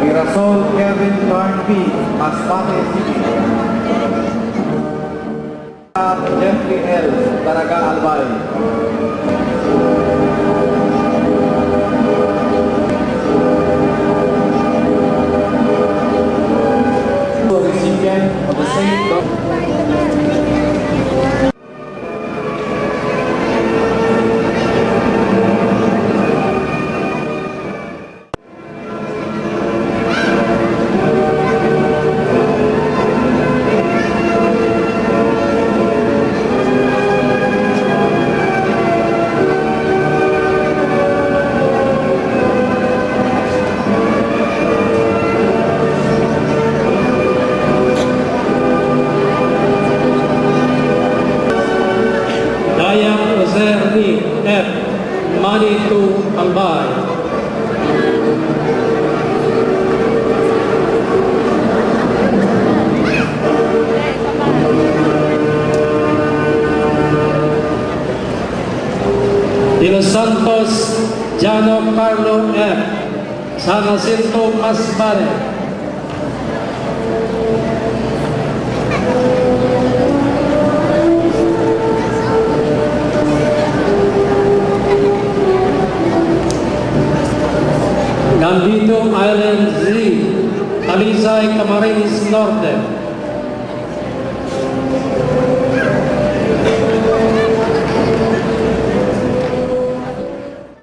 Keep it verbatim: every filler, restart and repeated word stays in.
Mirasol Kevin Barnby, Masbate City. Jeffrey L. Daraga Albay. Recipient of the same. Dayang Jose Ernie F. Manitou Albay. De Los Santos Jano Carlo F. San Jacinto, Masbate. Gambito Island Z, Talisay, Camarines Norte.